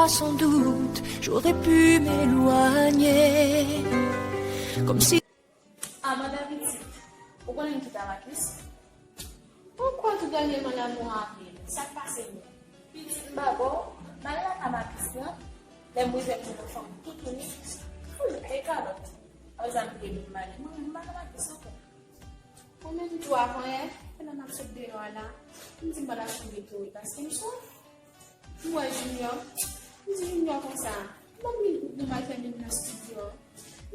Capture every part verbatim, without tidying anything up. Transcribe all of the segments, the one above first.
Sans doute, j'aurais pu m'éloigner. Comme si Amanda pitit, ou konnen m kite Marcus? Ou kwè tou dènyèman lanmou an avè l? Sa k pase menm? Pitit m pa bon, m al lakay Marcus lan, lè m rive m jwenn yon fanm toutouni, foul e kalòt. Apre sa m kite l, m ale. Mwen menm m pa nan Marcus ankò. Mwen menm tou avan yè, pandan m ap sot deyò a la, m di m pral achte yon Gatorade paske m swaf. M wè Junior. M di Junior konsa, ban m vin kout nou bay fè menm nan estidyo.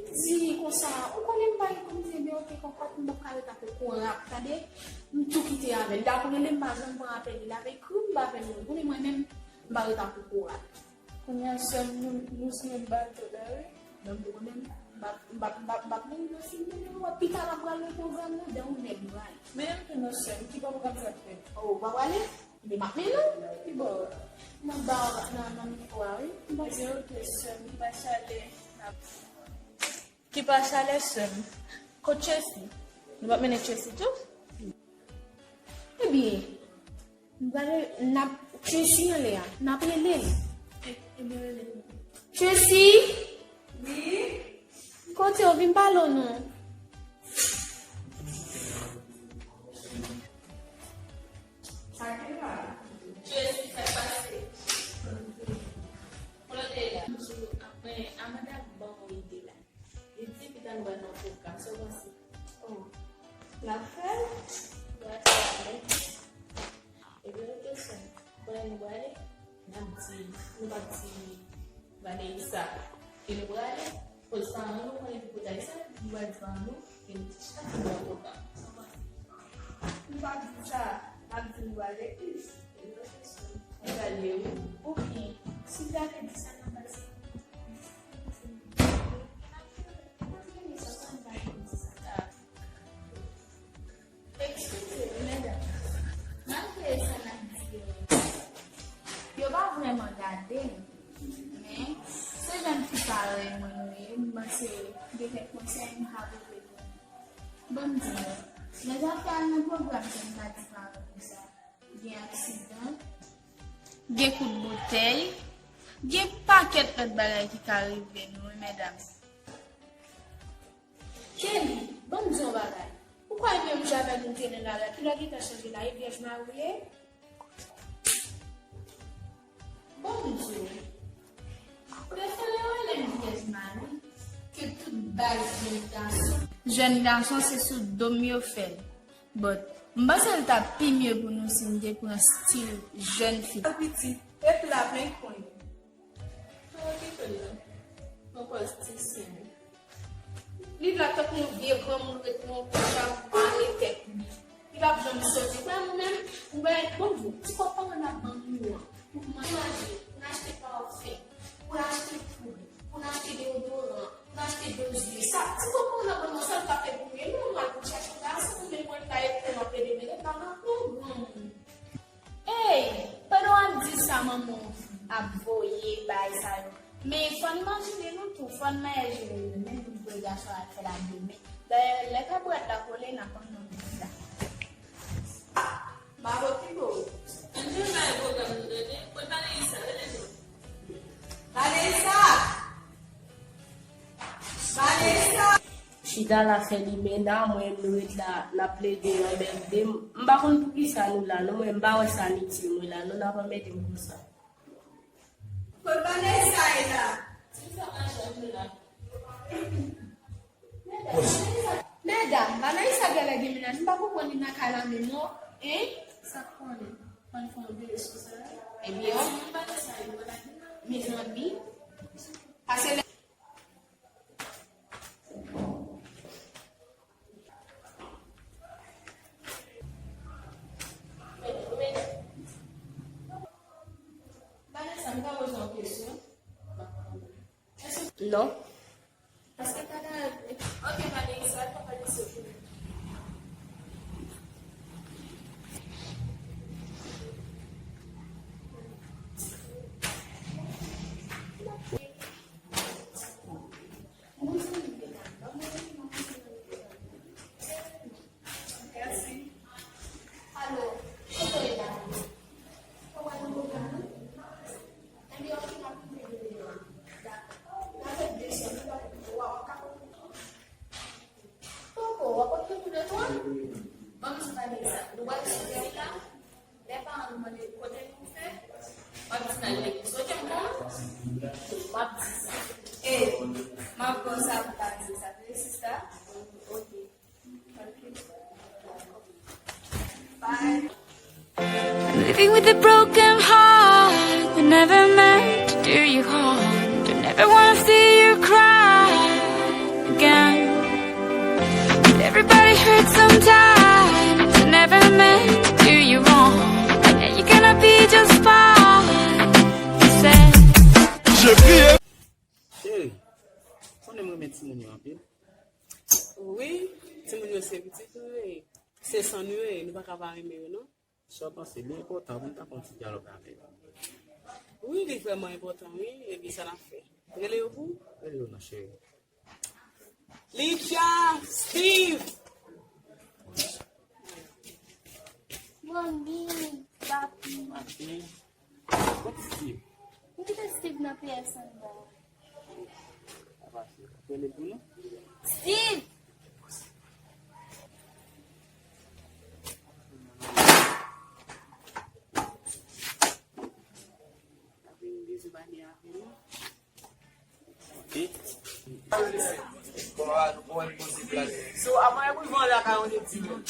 M di li konsa, ou konnen m pa gen kòb, m di, ebyen, oke, kòkòt, m p ap ka ret ak ou, kokorat, tande. M tou kite avè l. Li ta konn rele m, m pa janm pran apèl li, l ap ekri m, m pa fè l, ou konnen mwen menm, m pa ret ak ou, kokorat. Kounye a, sè m, nou, nou sou menm bato la, wi. Non, m tou konnen, m p ap, m p ap, m p ap, m p ap menm nan fim nan, men m wè pita l ap pral nan pwogram nan, dan ou nèg m pral. Men m tou non, sè m, ki bò pwogram sa ap fèt? Oh, ou pa prale? Ebyen, m ap mennen w. Ki bò? Nan ba, nan, nan mikwo a, wi. Ebyen, oke, sè m, ki pa chalè n ap. Ki pa chalè, sè m. Kot Tracy? Nou p ap mennen Tracy tou? Ebyen, nou prale, n ap, Tracy anlè a, n ap rele l. Ebyen, rele l. Tracy? Wi? Kote w, vin pale w non. Sa gen la? Tracy, sa k pase? Kote w te ye la? Apre, Amanda ban mwen ide la. Li di pita nou pral nan pwogram, sa w panse? Oh, l ap fè l? L ap fè l, men. Ebyen, oke, sè m. Kounye a nou prale? N ap di, nou p ap di Vanessa ke nou prale? Koz paran nou konnen ki kote Ayisyen, nou pral di paran nou ke nou te chita pou nou pran pwogram. Sa w panse? Nou p ap di sa, n ap di nou pral legliz. Ebyen, oke, sè m. Nou pral ye, wi. Oke. Si l ta vle di sa, n ap pase. Eskize, medam. Malgre sa n ap di yo, yo pa vrèman gade m. Men, se jèn fi parèy mwen nou ye, m panse gen kèk konsèy m ka pote pou nou. Ban m di nou, nan zafè al nan pwogram ke m pa di paran nou sa, gen aksidan, gen kout boutèy, gen pakèt lòt bagay ki ka rive nou, wi, medam. Kelly, ban m di w yon bagay. Ou kwè menm jan avèk nou te nan lari a, kilè gentan chanje la, e vyèj mari w ye? Ban m di w. Prefere w rele m vyèj mari ke tout baz jèn gason. Jèn gason se sou do m yo fè l. But, m panse l t ap pi mye pou nou si n te pran stil jèn fi. Pitit, epi l ap men konnen. Mwen kite l la. Mwen pral ti sen. Li la tankou yon vye granmoun ret nan yon kouch ap mare tèt li. Li p ap janm soti. Frè mwen menm, ou wè, bon, ti kòb paran n ap ban nou an. Pou n manje, pou n achte pafen, pou n achte poud, pou n achte deodoran, pou n achte do zye. Sa, ti kòb paran n ap ban nou an, sa l ka fè pou nou. E nou, nou al pou chache yon gason, ou menm mwen la, epi mwen ap plede mele, pa nan pran granmoun. Ey, pandan w ap di sa, manman w ap voye bagay sa yo. Men fò n imajine nou tou, fò n manyen jere nou, menm pou voye gason al fè la demen. Dayè, lè kabwèt la kole, n ap ann nan pita. Mavo Kibo. Ann jwe bay pwogram nou tande. Kot Vanessa, rele non. Vanessa! Vanessa! Chita la fè limena, mwen m ret la, n ap plede anmède m. M pa konn poukisa nou la, non, mwen m pa wè sa n itil mwen la, non, n ap anmède m konsa. Kot Vanessa ye la? Ti sa machan nou la. Medam, Vanessa genlè gen mennaj, m pa konprann li nan kay la menm non. Hein? Sa k konnen? Konn fè yon bebe sou sa. Ebyen, mezanmi, pase lè. Vanessa, m ka poze yon kesyon? Non. Paske ta ka, ok, Vanessa, pa pale sou. Alo, kote w ye la? Ou wè nou pwogram nan? Ebyen, ok, m ap Vanessa, nou pral sou tèm la. Lè paran nou mande kote nou fè, m ap di nan legliz. Oke, m ap di sa. E, m ap pran sa pou pa di sa. Vre, sista? Oke. Oke. Bye. Living with a broken heart, I never meant to do you harm. Don't ever wanna see you cry again. But everybody hurts sometimes, I never meant to do you wrong. But now you're gonna be just fine. Said. Cheri, konnen m renmen timoun yo anpil. Wi, timoun yo se pitit nou ye. Se san nou ye, nou pa ka pa renmen yo, non. Sa w panse, li enpòtan pou n ta fè yon ti dyalòg avè l? Wi, li vrèman enpòtan, wi. Ebyen, sa n ap fè? Rele yo pou ou? Rele yo non, cheri. Licha, Steve! Mami, papi. Papi. Kote Steve? M kite Steve nan P S anndan. Steve! Ok. So, avan e privan la ka yon de ti moun.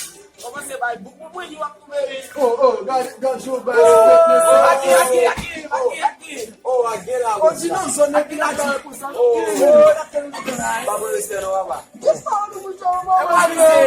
Kòman se bay bouk mwen, mwen, yo ap trouve. Oh, oh, gad, gad, yo bay respect, mesye. Aki, aki, aki, aki, aki. Oh, a gen la. Oh, dinozò, nèg ki la gen konsa. Oh, oh, la gen la. Pa pran respè non, papa. Kisa ou nou mouche ou mwen? E pa misye,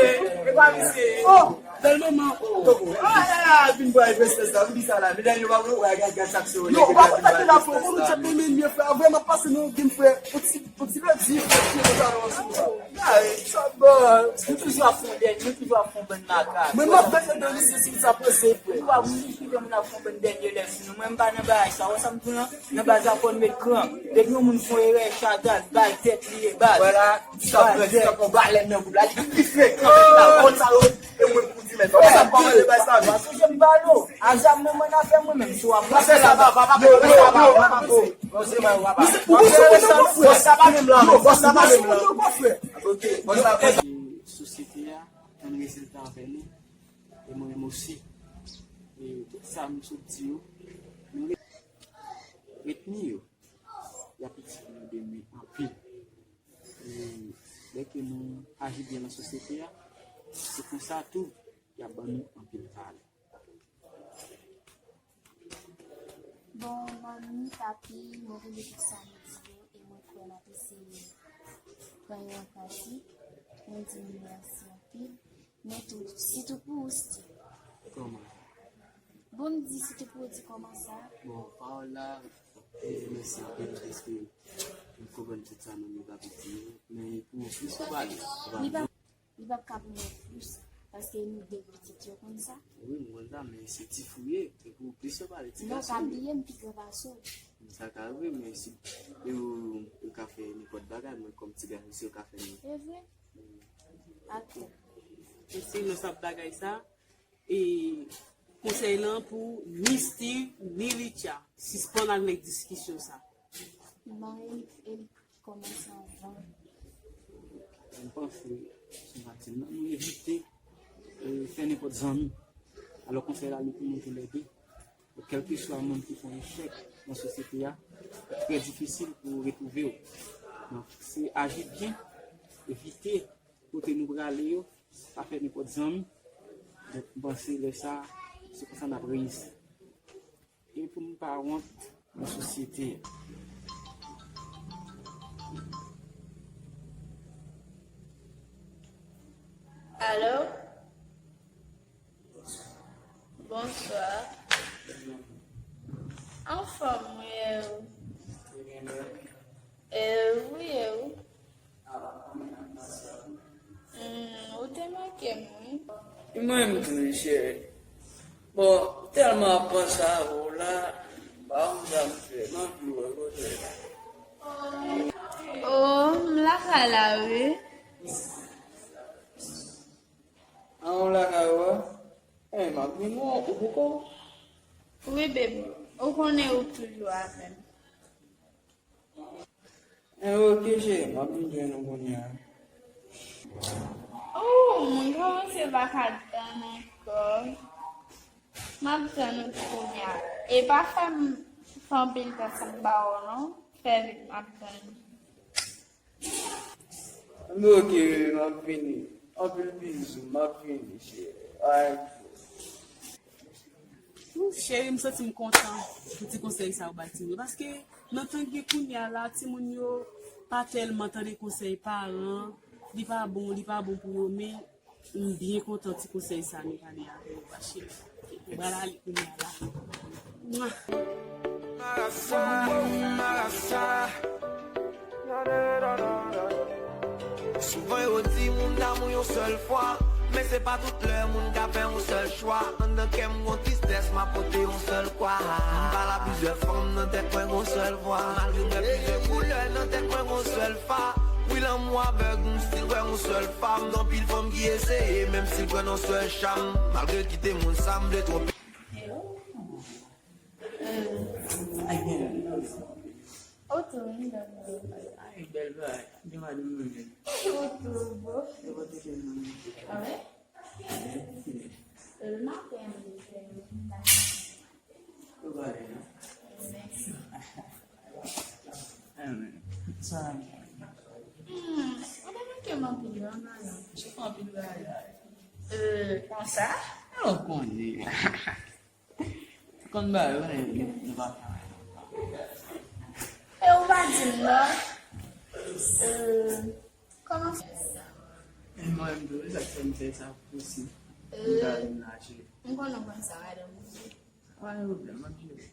e pa misye. Oh, bèl manman. Oh, la, la, la, vin pran respè sa, vin di sa la. Medam yo pa vle wè, gad, gad sa k sou yo. Yo, ou pa konn sa ki la fè, ou konn chat men men frè, vrèman pase nan game frè. Yon ti, yon ti lè di, frè, ki yo ta nan sou sa. Gade, sa bon. Nou toujou ap fè yon dènye, nou toujou ap fè yon bann makak. Mwen, m ap veye nan misye si sa prese, frè. Nou pa vin kite moun ap fè yon bann dènye lè sou nou. Mwen, m pa nan bagay sa. Wè sa m di w lan? Nan baz la, fò n met kran. Depi yon moun fè yon erè, chatal, bay tèt li ye, baz. Vwala, di sa prè, di sa pran balèn nan bout la. Li pi frekan, la, bon sa yo. E mwen pou di, men, fò sa pa mande bay sa, non. Sonje m pale w. A zam mwen, mwen afè mwen menm, si w ap. Pase sa, papa, papa, pase sa, papa, papa. Bon, se mwen, papa. Pase sa, non, frè. Bon, sa pa menm lan, non, bon, sa pa menm lan. Ok, bon, sa, bon, sa. Sosyete a, tann rezilta avè nou. E mwen menm osi. E tout sa m sot di yo, nou re-, retni yo. Y ap itil nou demen anpil. E lè ke nou aji byen nan sosyete a, se konsa tou y ap ban nou anpil valè. Bon, manmi, papi, mwen rele tout sa nou di yo e mwen kwè n ap eseye pran yo an pratik. Mwen di nou mèsi anpil. Men tou, sitou pou ou, Steve. Kòman? Bon, m di sitou pou ou, di kòman sa? Bon, pawòl la, e, mèsi anpil, paske m konprann tout sa manmi e papi di yo, men pou plis ou pale. Li p ap, li p ap ka pou mwen plis, paske nou de pitit yo konn sa. Wi, m konn sa, men se ti fou ye, e pou plis ou pale, ti gason. Non, pa bliye, m pi gran pase w. Sa ka rive, men si yo, yo ka fè nenpòt bagay, mwen kòm ti gason, si yo ka fè nenpòt. E vre? Atò. Mesye, nan sa bagay sa, e konsèy lan pou ni Steve, ni Licha, sispann avèk diskisyon sa. Bon, e, e kòmanse anvan. M panse, sou matin nan, nou evite, e, fè nenpòt zanmi. Alò, konsèy la, li pou nou toulède. Kèlkeswa moun ki fè yon echèk nan sosyete a, trè difisil pou w retwouve w. Donk, se aji byen, evite kote nou prale yo, pa fè nenpòt zanmi. Donk, m panse lè sa, se konsa n ap reyisi. E pou n pa wont nan sosyete a. Alo? Bonswa. Anfòm, wi, e ou? E wi, e ou? Hmm, ou te manke m, wi. Mwen menm tou, wi, cheri. Bon, tèlman ap panse avè w la, m pa konn sa m fè, m anvi wè kote w. Oh, m lakay la, wi. An, w lakay ou a? Eh, m ap vin wè w, ou poko? Wi, babe. Ou konnen ou toujou avè m. Eh, ok, cheri, m ap vin jwenn ou kounye a. Oh, moun kòmanse pa ka tann ankò. M ap tann ou tou kounye a. E pa fè m fè anpil tan san m ba w non. Fè vit, m ap tann. M oke, m ap vini. Anpil bizou, m ap vini, cheri. Ay. Ooh, cheri, m santi m kontan pou ti konsèy sa ou ba timoun yo. Paske nan tan ki gen kounye a la, timoun yo pa tèlman tande konsèy paran, li pa bon, li pa bon pou yo, men m byen kontan ti konsèy sa nou pale avè w, cheri. M pral ale kounye a la. Mwa. Marasa, marasa. Souvan yo di moun damou yon sèl fwa, men se pa tout lè moun ka fè yon sèl chwa. Anndan kè m gon tristès, m ap pote yon sèl kwa. M pale a plizyè fanm, nan tèt mwen gon sèl vwa. Malgre m wè plizyè koulè, nan tèt mwen gon sèl fa. Wi, lanmou avèg, m still kwè yon sèl fa. M gen anpil fanm ki eseye, menm si l kwè nan sèl cham. Malgre l kite moun sa, m vle twonpe. Hello. Euh, Ay, bèl. Ou tou, wi, bèl. Ay, bèl bagay. Gen madanm mwen menm. Ou tou, bo. Yo pote kè nan men. Ah ouais? Euh, maten, m te fè yon. Ou pale, non? Mèsi. Sa. Hmm, ou te manke m anpil, non, non, non. Ou fè anpil bagay. Euh, konsa? Ou konnen. Konn bagay, ou konnen nou pa. E ou pa di m non. Euh, kòman fè sa? E mwen menm tou, sa k fè m fè sa pou si. Euh, m ta vin lache. M konnen w konn sa, madanm ou. Pa gen pwoblèm, m ap jere.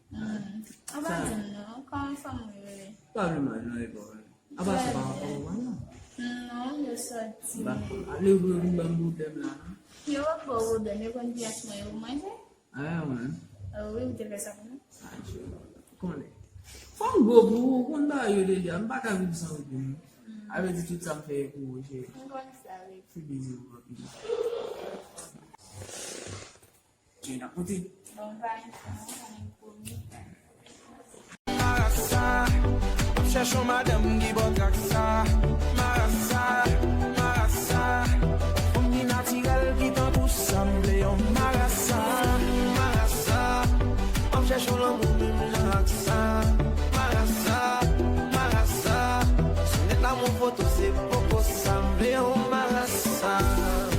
Hmm, ou pa di m non, kòman fanm ou yo ye? Pa vle mal non, e bon. Apa sa pa ankò ou wè non? Non, yo sòti. Ba, ale pou yo vin ban m pwoblèm la non. Yo pa ba w pwoblèm, yo konn kiyès mwen ye, ou manje? Ah, wi. Ah, wi, ou te fè sa pou mwen? Ah, je konnen. Fò m gwo pou ou, ou konn bagay yo deja, m pa ka viv san ou di m. Hmm. A vle di tout sa m fè e pou ou, cheri. M konn sa, wi. Se bizou, papi. Jay n ap monte. Bon, pa gen pwoblèm, pa gen pwoblèm. Marasa, m ap chèche yon madanm ki bò trak sa. Marasa, marasa, fanm ki natirèl ki tankou sa m vle yon marasa. Marasa, m ap chèche yon lanmou menm jan ak sa. Marasa, marasa, sou nèt la mon foto se poko sa m vle yon marasa.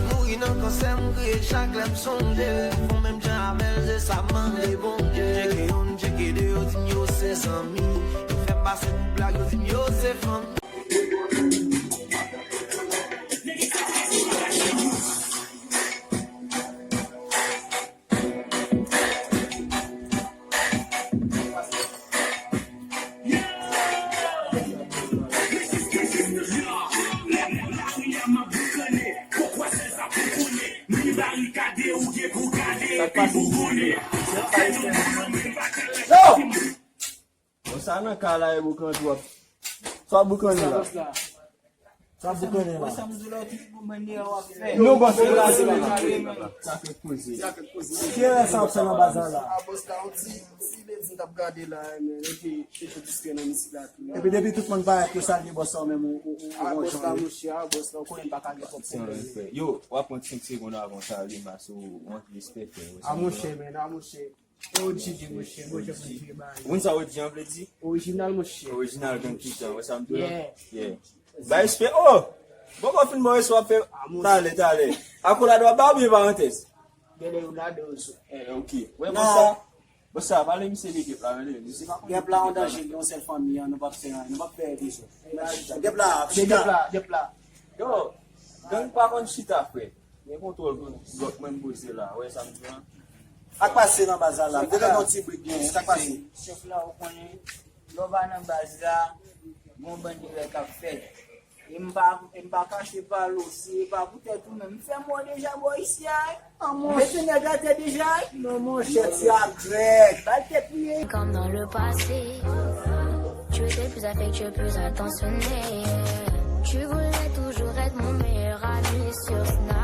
Mouri nan kansè m kriye chak lè m sonje. Fò menm jan avè l, se sa m mande Bondye. Tcheke youn, tcheke de, yo di m yo se zanmi. Yo fè m pase pou blag, yo di m yo se fanmi. Yo! Bon, sa nan ka la e boukan twòp. Sa boukannen la. Sa boukannen la. Wè sa m di w la, ou toujou gon bann erè w ap fè. Non, bòs, se la, se la. Sa fè koze. Ki erè sa w ap fè nan baz la la? Ah, bòs la, yon ti, ti ledi m t ap gade la, men, epi, epi diske nan mizik la tou. Epi depi tout moun parèt yo salye bòs la, ou menm ou, ou, ou, ah, ou bòs la, monchè, ah, bòs la, ou konnen m pa ka gen twòp pwoblèm. Yo, w ap pran senk segonn avan w salye m a, si w, w antre respè, frè. Ah, monchè, men, ah, monchè. O G, monchè, monchè, monchè, ba. Ou konn sa O G an vle di? Orijinal, monchè. Orijinal gang kijan, wè sa m di w la? Yeah. Yeah. Ba respè, oh! Bon, kon fin ba respè, w ap fè talè, talè. Akolad w ap ba oubyen parantèz? Gade yo gade yo sou. Eh, ok. Wè, bon sa, bon sa, pale misye de Gèp la, men misye pa konn. Gèp la an danje, gen yon sèl fanmi an, nou p ap fè anyen, nou p ap fè dezòd. Gèp la, chita. Gèp la, Gèp la. Yo, gang pa konn chita, frè. Gen kontwòl pou blòk mwen m poze la. Wè sa m di an? Sa k pase nan baz la la? M te tande yon ti bri byen. Sa k pase? Chèf la, ou konnen, lè w pa nan baz la, gon bann erè k ap fèt. E m pa, e m pa kache pale w, si e pa poutèt ou menm, m fè mò deja bò isi a. Mete nèg atè deja. Non, monchè, ti agrèk. Ba l tèt li ye. Comme dans le passé, tu étais plus affectueux, plus attentionné. Tu voulais toujours être mon meilleur ami sur Snap.